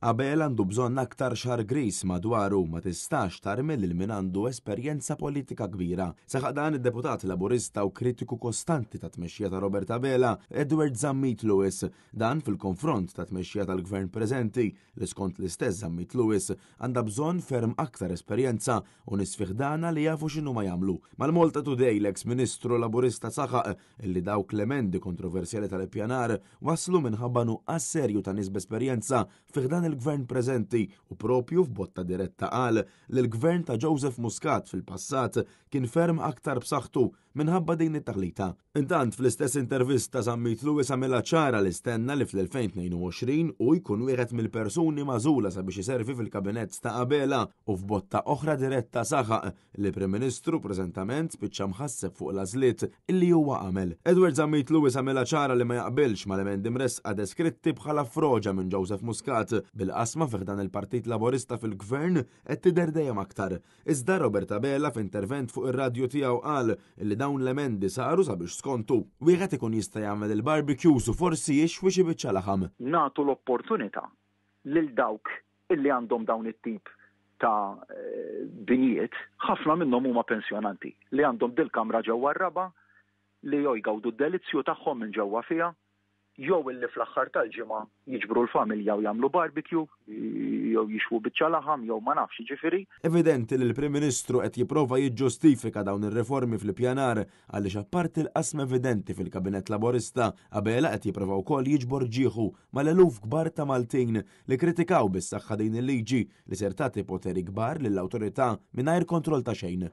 Abela għandu bżonn aktar xagħar griż madwaru, ma tistax tarmi lil min għandu esperjenza politika kbira. Saħaq dan id-deputat Laburista u kritiku kostanti ta' tmexxija ta' Robert Abela, Edward Zammit Lewis, dan fil-konfront ta' tmexxija tal-gvern preżenti li skont l-istess Zammit Lewis għandha bżonn ferm aktar esperjenza u nies fi ħdanha li jafu x'inhuma jagħmlu. Mal-Malta Today l-eks Ministru Laburista saħaq illi dawk l-emendi kontroversjali tal-ippjanar waslu minħabba nuqqas serju ta' nies b'esperjenza fi ħdan il-gvern preżenti u propju f'botta diretta qal li l-gvern ta' Joseph Muscat fil-passat kien ferm aktar b'saħħtu minħabba din it-taħlita. Intant fl-istess intervista Zammit Lewis għamilha ċara li stenna li fl-2022 hu jkun wieħed mill-persuni magħżula sabiex iservi fil-kabinett ta' Abela u f'botta oħra diretta saħaq li Prim Ministru preżentament spiċċa mħasseb fuq l-għażliet illi huwa għamel. Edward Zammit Lewis għamilha ċara li ma jaqbilx mal-emendi mressqa deskritti bħala froġa minn Joseph Muscat, bil-qasma fi ħdan il-Partit Laburista fil-Gvern qed tidher dejjem aktar. Iżda Robert Abela f'intervent fuq ir-radju tiegħu qal illi dawn l-emendi saru sabiex skontu, wieħed ikun jista' jagħmel il-barbecues u forsi jixwi xi biċċa laħam. Nagħtu l-opportunità lil dawk illi għandhom dawn it-tip ta' binjiet, ħafna minnhom huma pensjonanti li għandhom dil-kamra ġewwa r-raba' li jew jgawdu d-delizzju tagħhom minn ġewwa fiha, jew illi fl-aħħar tal-ġimgħa jiġbru l-familja u jagħmlu barbecue, jew jixwu biċċa laħam, jew ma nafx, jiġifieri. Evidenti li l-Prim Ministru qed jipprova jiġġustifika dawn ir-riformi fl-ippjanar għaliex apparti l-qasma evidenti fil-Kabinett Laburista, Abela qed jipprova wkoll jiġbor ġieħu mal-eluf kbar ta' Maltin li kkritikaw bis-saħħa din il-liġi li ser tagħti poteri kbar lill-awtorità mingħajr kontroll ta' xejn.